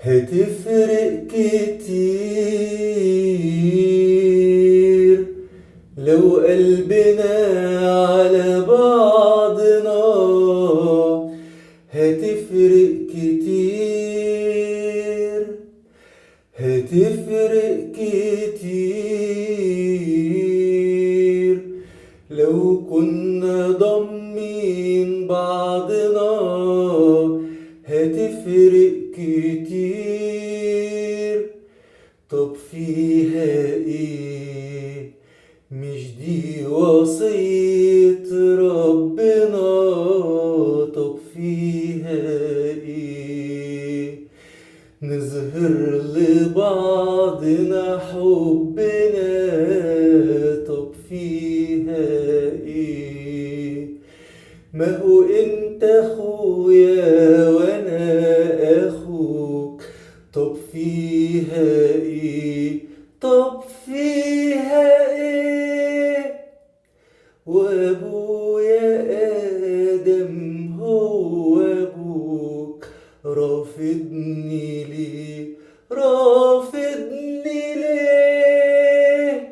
هتفرق كتير لو قلبنا على بعضنا، هتفرق كتير، هتفرق كتير لو كنا ضامين بعضنا، هتفرق كتير. طب فيها ايه؟ مش دي وصية ربنا؟ طب فيها ايه نظهر لبعضنا حبنا؟ طب فيها ايه؟ ما هو انت اخويا وانا اخوك. طب فيها ايه؟ طب فيها ايه؟ وابويا ادم هو ابوك، رافضني ليه؟ رافضني ليه؟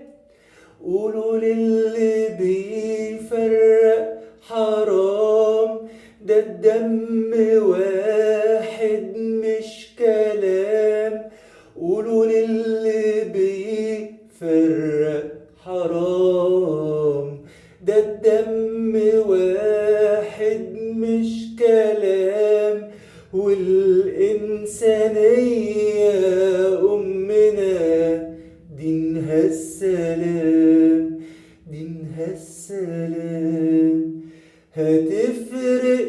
قولوا للي بيفرق حرام، ده الدم واحد مش كلام. قولوا للي بيفرق حرام، ده الدم واحد مش كلام. والإنسانية أمنا دينها السلام، دينها السلام. هتفرق